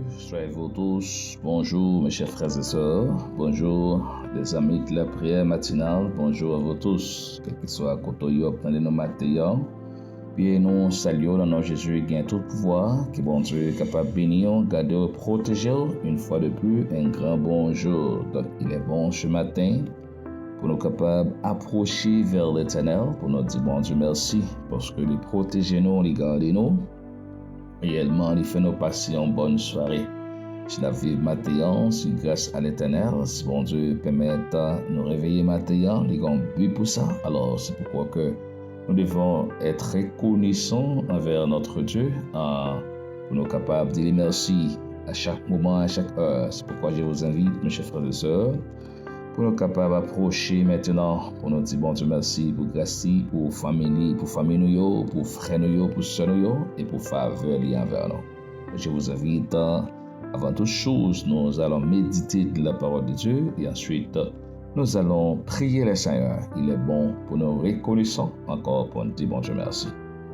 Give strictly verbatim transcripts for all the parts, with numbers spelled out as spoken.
Soyez-vous tous, bonjour mes chers frères et sœurs, bonjour les amis de la prière matinale, bonjour à vous tous, kèlkeswa kote w ye w ap tande nou maten an. Byen nou salye w nan non Jezi ki gen tout pouvwa, ke Bondye kapab beni w, gade w, pwoteje w, une fois de plus, un grand bonjour. Donc, il est bon ce matin pou nou kapab apwoche vè Letènèl, pou nou di Bondye mèsi, paske li pwoteje nou, li gade nou. Reyèlman, li fè nou pase yon bòn sware. Si n ap viv maten an, se gras a Letènèl, si Bondye pèmèt nou reveye maten an, li gen yon bi pou sa. Alò, se poukwa ke nous devons être reconnaissants envers notre Dieu, ah, pou nou kapab di li mèsi a chak moman, a chak è. C'est pourquoi je vous invite, mes chers frères et sœurs, pou nou kapab apwoche mentnan, pou nou di Bondye mèsi pou gras li, pou fanmi li, pou fanmi nou yo, pou frè nou yo, pou sè nou yo, e pou favè li anvè nou. Je vous invite, euh, avant toute chose, nous allons méditer de la parole de Dieu et ensuite, nous allons prier le Seigneur. Il est bon pou nou rekonesan ankò pou nou di Bondye mèsi.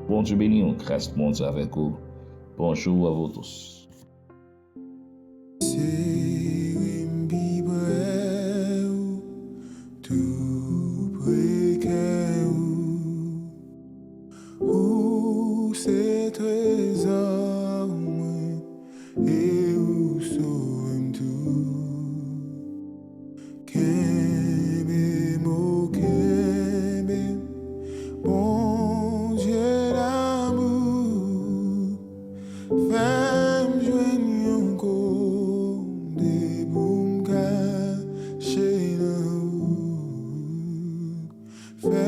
Bondye beni w, gras Bondye avèk ou. Bonjour à vous tous. Sere m pi pre w, tou pre kè w. Ou se trezò mwen, e ou sove m tou. Kenbe m, o kenbe m, Bondye damou. Fè m jwenn yon kote pou m kache nan ou. Fè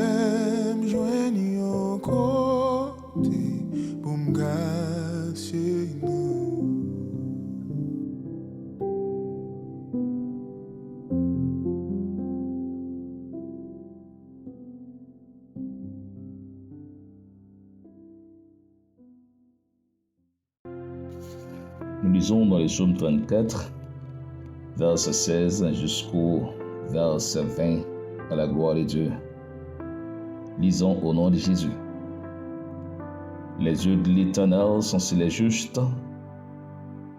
m jwenn yon kote pou m kache nan ou. Nous lisons dans le psaume trente-quatre, verset seize jusqu'au verset vingt, à la gloire de Dieu. Lisons au nom de Jésus. Les yeux de l'Éternel sont sur les justes,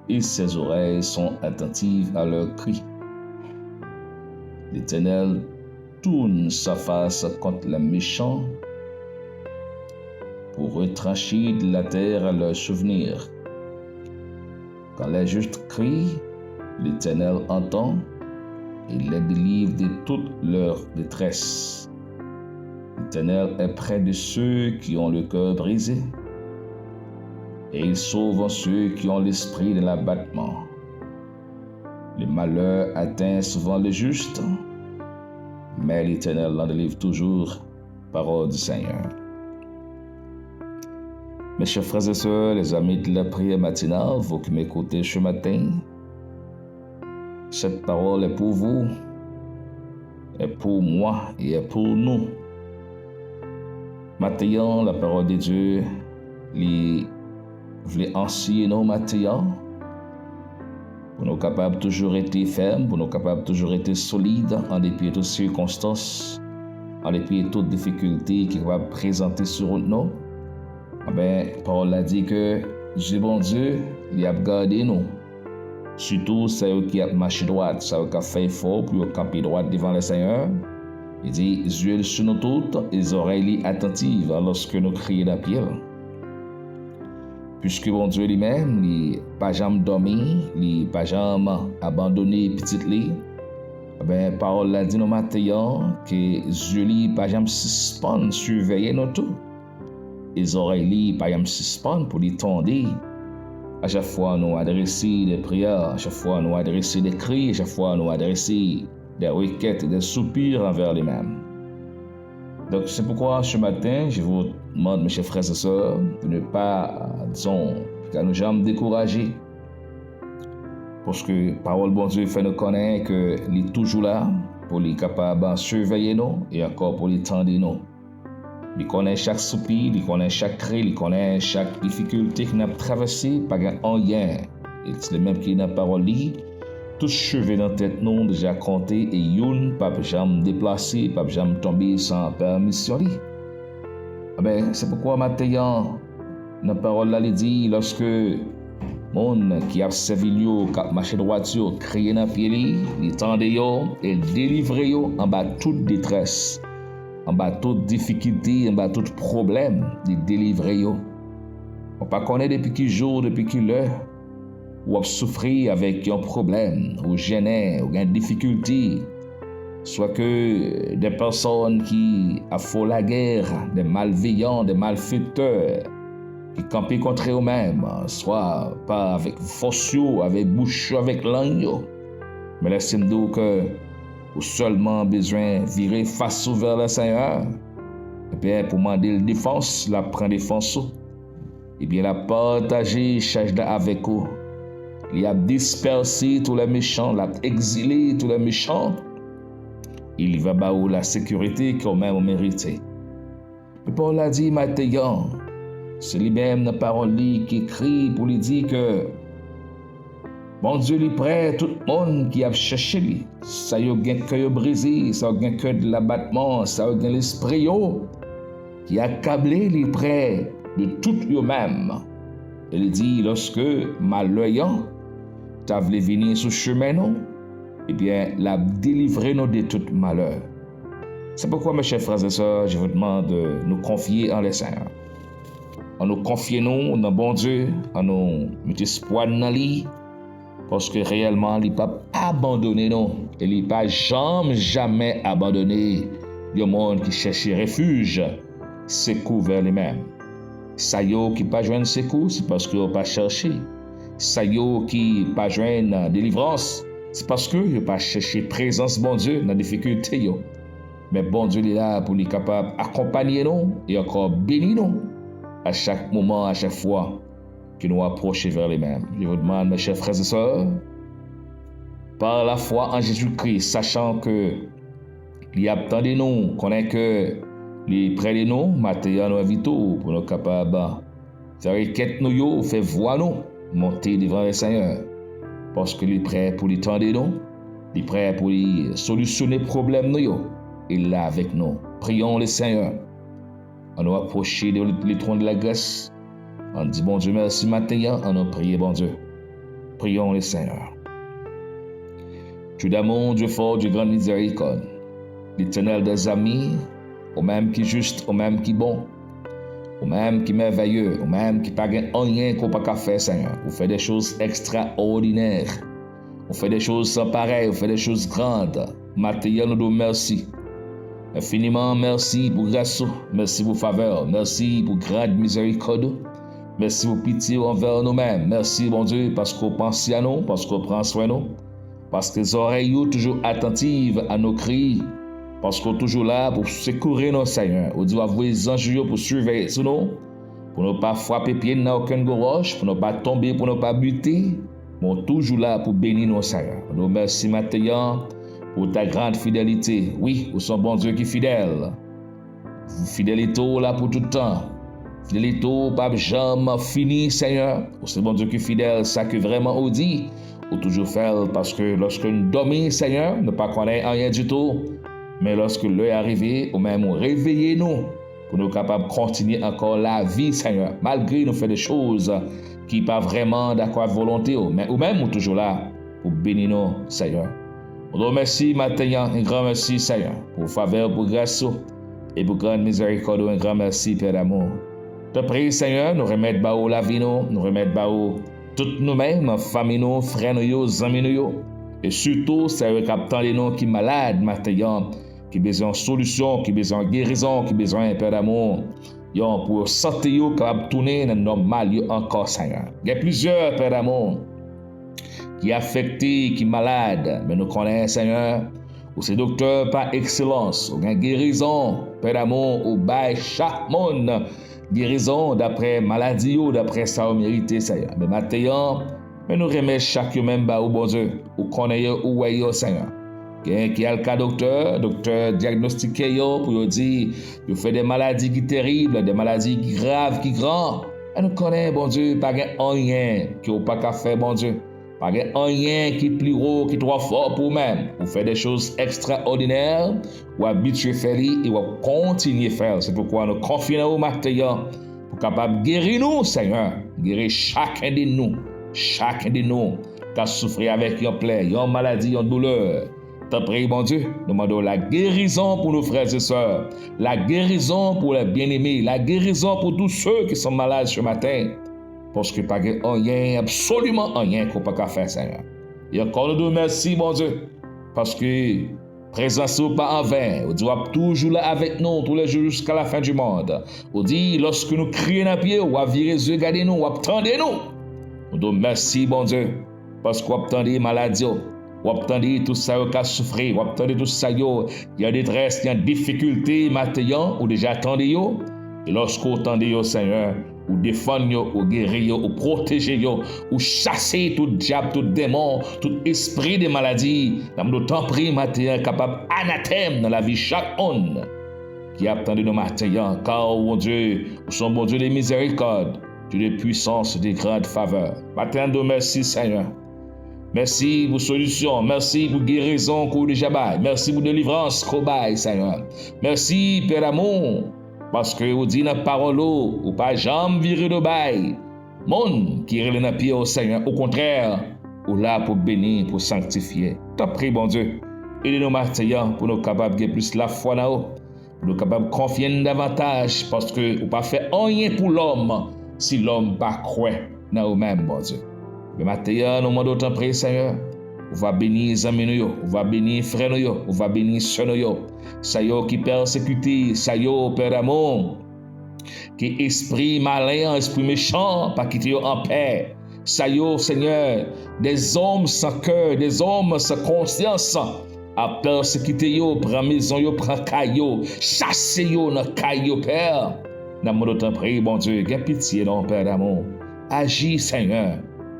et ses oreilles sont attentives à leurs cris. L'Éternel tourne sa face contre les méchants pour retrancher de la terre leurs souvenirs. Quand les justes crient, l'Éternel entend et les délivre de toute leur détresse. L'Éternel est près de ceux qui ont le cœur brisé et il sauve ceux qui ont l'esprit dans l'abattement. Le malheur atteint souvent le juste, mais l'Éternel l'en délivre toujours. Parole du Seigneur. Mes chers frères et sœurs, les amis de la prière matinale, vous qui m'écoutez ce matin, cette parole est pour vous, est pour moi et est pour nous. Maten an, la parole de Dieu, li vle anseye nou maten an, pou nou kapab toujou rete fèm, pou nou kapab toujou rete solid an depi tout sikonstans, an depi tout difikilte ki kapab prezante sou wout nou. Anben, pawòl la di ke je Bondye, li ap gade nou. Sitou sa yo ki ap mache dwat, sa yo k ap fè efò pou yo kanpe dwat devan Lesenyè. Li di, zye l sou nou tout, e zòrèy li atantiv alòske nou kriye nan pye l. Piske Bondye li menm, li pa janm dòmi, li pa janm abandone pitit li. Enben, pawòl la di nou maten an ke zye li pa janm sispann siveye nou tou. E zòrèy li pa janm sispann pou li tande. A chak fwa nou adrese de priyè, a chak fwa nou adrese de kri, a chak fwa nou adrese de rekèt, de soupir anvè li menm. Donc, c'est pourquoi ce matin, je vous demande, mes chers frères et sœurs, de ne pas, euh, disons, ke nou janm dekouraje. Paske pawòl Bondye fè nou konnen ke li toujou la pou li kapab siveye nou e ankò pou li tande nou. Li konnen chak soupi, li konnen chak kri, li konnen chak difikilte ke n ap travèse, pa gen anyen. E se li menm ki nan pawòl li, tout cheve nan tèt nou deja konte e youn p ap janm deplase, p ap janm tonbe san pèmisyon li. Enben, se poukwa maten an, nan pawòl la, li di, lòske Moun ki ap sèvi l yo, k ap mache dwat yo, kriye nan pye li, li tande yo, e l delivre yo anba tout detrès, anba tout difikilte, anba tout pwoblèm, li delivre yo. Ou pa konnen depi ki jou, depi ki lè, w ap soufri avèk yon pwoblèm, ou jennen, ou gen difikilte, swa ke de pèsòn ki ap fè w lagè, de malveyan, de malfektè, ki kanpe kont ou menm, swa pa avèk fòs yo, avèk bouch yo, avèk lang yo. Men lèse m di w ke ou sèlman bezwen vire fas ou vè le Senyè, ebyen, pou mande l defans, l ap pran defans ou. Ebyen, l ap pataje chaj la avèk ou. Li ap dispèse tou lè mechan, l ap egzile tou lè mechan. E li va ba ou la sekirite ke ou menm ou merite. Men pawòl la di maten an, se li menm nan pawòl li ki ekri pou li di ke Bondye li prè tout moun ki ap chèche li. Sa yo gen kè yo brize, sa yo gen kè de labatman, sa yo gen lespri yo ki akable, li prè de tout yo menm. E li di, lòske malè an ta vle vini sou chemen nou, ebyen, l ap delivre nou de tout malè. C'est pourquoi, mes chers frères et sœurs, je vous demande de nous confier en le Seigneur. An nou konfye nou nan Bondye, an nou met espwa n nan li, paske reyèlman li p ap abandone nou, e li pa janm, jamè abandone yon moun ki chèche refij, sekou vè li menm. Sa yo ki pa jwenn sekou, se paske yo pa chèche. Sa yo ki pa jwenn delivrans, se paske yo pa chèche prezans Bondye nan difikilte yo. Men Bondye li la pou li kapab akonpanye nou e ankò beni nou a chak moman, a chak fwa ke nou apwoche vè li menm. Je vous demande, mes chers frères et sœurs, par la foi en Jésus-Christ, sachant que li ap tande nou, konnen ke li prè de nou, maten an nou envite w pou nou kapab fè rekèt nou yo, fè vwa nou monte devan le Senyè. Paske li prè pou li tande nou, li prè pou li solisyone pwoblèm nou yo, e l la avèk nou. Prions le Seigneur. An nou apwoche de le trône de la grâce. An di Bondye mèsi maten an, an nou priye Bondye. Prions le Seigneur. Dieu d'amour, Dieu fort, Dieu grande miséricorde, l'Éternel des armées, ou menm ki jis, ou menm ki bon, ou menm ki mèvèye, ou menm ki pa gen anyen ke w pa ka fè, Senyè. Ou fè de choz ekstraòdinè. Ou fè de choz san parèy, ou fè de choz grand. Maten an, nou di w mèsi. Enfiniman, mèsi pou gras ou, mèsi pou favè ou, mèsi pou grand mizèrikòd ou, mèsi pou pitye ou anvè nou menm. Mèsi, Bondye, paske w panse a nou, paske w pran swen nou, paske zòrèy ou toujou atantiv a nou kri, paske w toujou la pou sekoure nou, Senyè. Ou di w ap voye zanj ou yo pou siveye sou nou, pou nou pa frape pye n nan okenn gwo wòch, pou nou pa tonbe, pou nou pa bite. Men w toujou la pou beni nou, Senyè. Nou di w mèsi maten an pou ta grand fidelite. Wi, ou se yon Bondye ki fidèl. Fidelite w la pou tout tan. Fidelite w p ap janm fini, Senyè. Ou se Bondye ki fidèl, sa ke vrèman ou di, ou toujou fè l, paske lòske n dòmi, Senyè, nou pa konnen anyen ditou. Men lòske lè a rive, ou menm ou reveye nou pou nou kapab kontinye ankò lavi, Senyè, malgre nou fè de choz ki pa vrèman dakò ak volonte w. Men ou menm, ou toujou la pou beni nou, Senyè. Nou di w mèsi maten an, yon gran mèsi, Senyè, pou favè w, pou gras ou, e pou gran mizèrikòd ou, yon gran mèsi, Pè damou. Tanpri, Senyè, nou remèt ba ou lavi nou, nou remèt ba ou tout nou menm, fanmi nou, frè nou yo, zanmi nou yo. E sitou, sa yo k ap tande nou ki malad maten an, ki bezwen yon solisyon, ki bezwen yon gerizon, ki bezwen, Pè damou, yon pou yo sante yo kapab tounen nan nòmal yo ankò, Senyè. Gen plizyè, Pè damou, ki afekte, ki malad, men nou konnen, Senyè, ou se doktè pa ekselans, ou gen gerizon, Pè damou, ou bay chak moun gerizon daprè maladi yo, daprè sa yo merite, Senyè. Men maten an, men nou remèt chak yo menm ba ou, Bondye. Ou konnen yo, ou wè yo, Senyè. Gen ki al ka doktè, doktè dyagnostike yo pou yo di yo fè de maladi ki terib, de maladi ki grav, ki gran. Men nou konnen, Bondye, pa gen anyen ke w pa ka fè, Bondye. Pa gen anyen ki pli wo, ki twò fò pou ou menm. Ou fè de choz ekstraòdinè, ou abitye fè li e w ap kontinye fè l. Se poukwa nou konfye nan ou maten an pou kapab geri nou, Senyè. Geri chakenn de nou. Chaken de nou k ap soufri avèk yon plè, yon maladi, yon doulè, tanpri, Bondye, nou mande w lagerizon pou nou frè e sè, lagerizon pou lè byeneme, lagerizon pou tou se ki san malad se maten. Paske pa gen anyen, absoliman anyen ke w pa ka fè, Senyè. E ankò, nou di w mèsi, Bondye, paske prezans ou pa anven. Ou di w ap toujou la avèk nou toulejou jiska lafen di mond. Ou di, lòske nou kriye nan pye w, w ap vire zye gade nou, w ap tande nou. Nou di w mèsi, Bondye, paske w ap tande malad yo. W ap tande tout sa yo ka soufri. W ap tande tout sa yo ki an detrès, ki an difikilte maten an. Ou deja tande yo. E lòske w tande yo, Senyè, ou defann yo, ou geri yo, ou pwoteje yo, ou chase tout dyab, tout demon, tout espri de maladi. N ap di w tanpri, maten an kapab anatèm nan lavi chak moun ki ap tande nou maten an, kar, Bondye, ou se yon Bondye de mizèrikòd, Dieu de puissance, de grande faveur. Maten an, n di w mèsi, Senyè. Mèsi pou solisyon, mèsi pou gerizon ke w deja bay, mèsi pou delivrans ke w bay, Senyè. Mèsi, Pè damou, paske ou di nan pawòl ou, ou pa janm vire do bay moun ki rele nan pye w, Senyè. Okontrè, ou la pou beni, pou sanktifye. Tanpri, Bondye, ede nou maten an pou nou kapab gen plis lafwa nan ou, pou nou kapab konfye n davantaj, paske ou pa fè anyen pou lòm si lòm pa kwè nan ou menm, Bondye. Men maten an, nou mande w tanpri, Senyè, ou va beni zanmi nou yo, ou va beni frè nou yo, ou va beni sè nou yo. Sa yo ki pèsekite, sa yo, Pè damou, ke espri malen an, espri mechan an pa kite yo anpè. Sa yo, Senyè, des hommes sans cœur, des hommes sans conscience, ap pèsekite yo, pran mezon yo, pran kay yo, chase yo nan kay yo, Pè. N ap mande w tanpri, Bondye, gen pitye non, Pè damou. Aji, Senyè.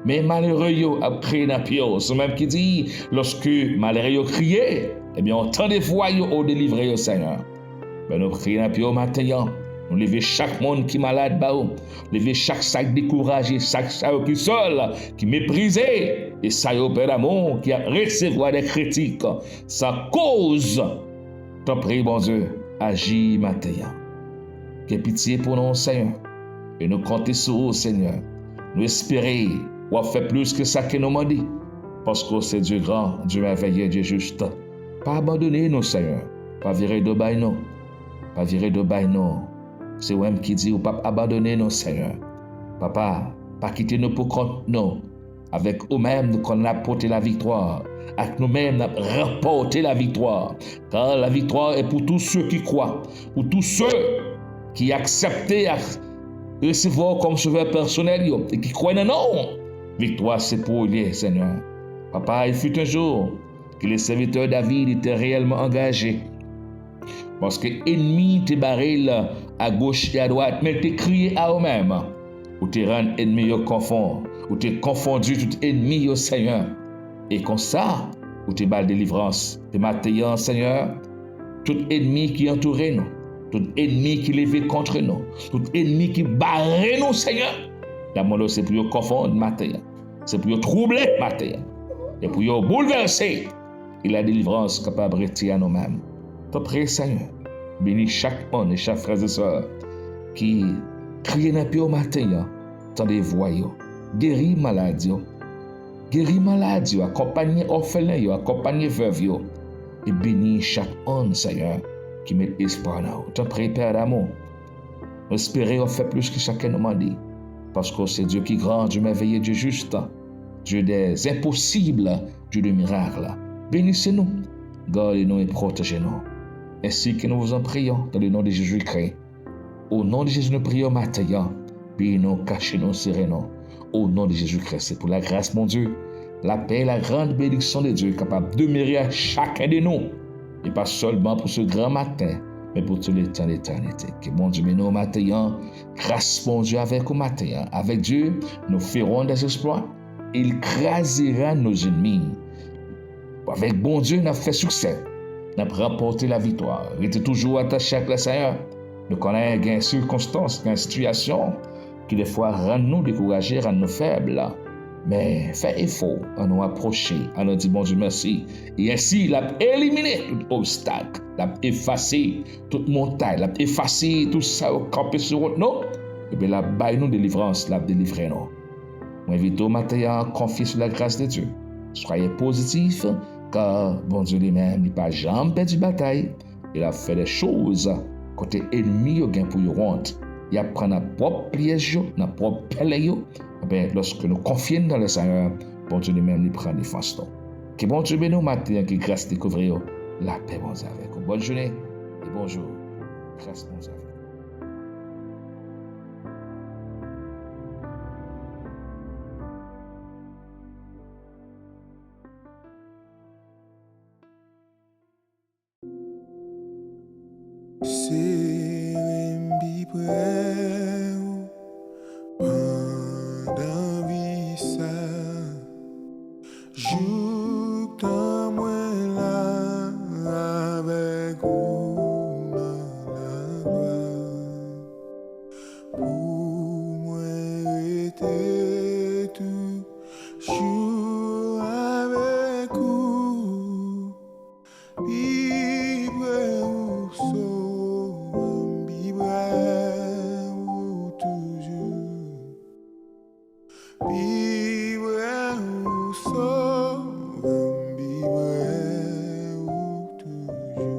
Men malere yo ap kriye nan pye w. Se ou menm ki di, lòske malere yo kriye, ebyen, ou tande vwa yo, ou delivre yo, Senyè. Men nou kriye nan pye w maten an. Nou leve chak moun ki malad ba ou. Leve chak sa k dekouraje, chak sa yo ki sèl, ki meprize. E sa yo, Pè damou, ki ap resevwa de kritik san koz. Tanpri, Bondye, aji maten an. Gen pitye pou nou, Senyè. E nou konte sou ou, Senyè. Nou espere w ap fè plis ke sa ke nou mande. Paske w se Dye gran, Dye mèveye, Dye jis. Pa abandone nou, Senyè. Pa vire do bay nou. Pa vire do bay nou. Se ou menm ki di ou p ap abandone nou, Senyè. Papa, pa kite nou pou kont nou. Avèk ou menm, nou konn n ap pote laviktwa. Ak nou menm, n ap ranpòte laviktwa. Kar laviktwa est pour tous ceux qui croient, pour tous ceux ki aksepte ak resevwa w kòm sovè pèsonèl yo e ki kwè nan non w. Viktwa se pou ou l ye, Senyè. Papa, il fut un jour que le serviteur David était réellement engagé. Paske enmi te bare l agoch e adwat, men l te kriye a ou menm. Ou te rann enmi yo konfon, ou te konfondi tout enmi yo, Senyè. E konsa, ou te ba l delivrans. E maten an, Senyè, tout enmi ki antoure nou, tout enmi ki leve kont nou, tout enmi ki bare nou, Senyè, n ap mande w se pou yo konfonn maten an. Se pou yo twouble maten an. E pou yo boulvèse. E ladelivrans kapab rete a nou menm. Tanpri, Senyè, beni chak moun e chak frè e sè ki kriye nan pye w maten an, tande vwa yo, geri malad yo, geri malad yo, akonpanye òfelen yo, akonpanye vèv yo, e beni chak moun, Senyè, ki met espwa nan ou. Tanpri, Pè damou, nou espere w ap fè plis ke sa ke nou mande, paske w se Dye ki gran, Dye mèveye, Dye jis, Dye des impossibles, Dye de mirak. Benise nou, gade nou e pwoteje nou. Ensi ke nou vous en prions dans le nom de Jésus-Christ. O non de Jezi nou priye w maten an, beni nou, kache nou, sere nou. O non de Jezi Kris, se pou lagras Bondye, lapè, la grande bénédiction de Dieu kapab demere a chaken de nou, e pa sèlman pou se gran maten, men pou tout le tan letènite. Ke Bondye beni w maten an, gras Bondye avèk ou maten an. Avec Dieu, nous ferons des exploits. Il krasera nos ennemis. Avèk Bondye, n ap fè siksè. N ap ranpòte laviktwa. Rete toujou atache ak Lesenyè. Nou konnen gen sikonstans, gen sitiyasyon ki defwa rann nou dekouraje, rann nou fèb. Men fè efò, ann nou apwoche, ann nou di Bondye mèsi. E ensi, l ap elimine tout obstak, l ap efase tout montay, l ap efase tout sa yo kanpe sou wout nou. Epi l ap bay nou delivrans, l ap delivre nou. Mwen envite w maten an, konfye sou lagras de Dye. Soyez positif, kar Bondye li menm, li pa janm pèdi batay, e l ap fè de choz kote ènmi yo gen pou yo wont. Y ap pran nan pwòp pyèj yo, nan pwòp pèlen yo. Enben, lòske nou konfye n dan le Senyè, Bondye li menm, li pran defans nou. Ke Bondye beni w maten an, ke gras li kouvri w. Lapè Bondye avèk ou. Bòn jounen e bonjou. Gras Bondye avèk ou. Sere m pi pre w pandan vi sa, jouktan mwen la avèk ou nan laglwa. Pou mwen rete toujou avèk ou, pi pre ou, Sovè m, pi pre ou toujou. Pi pre ou, Sovè m, pi pre ou toujou.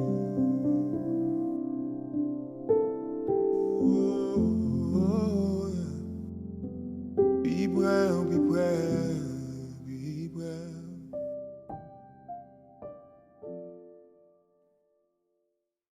Oh, oh, yeah. Pi pre ou, pi pre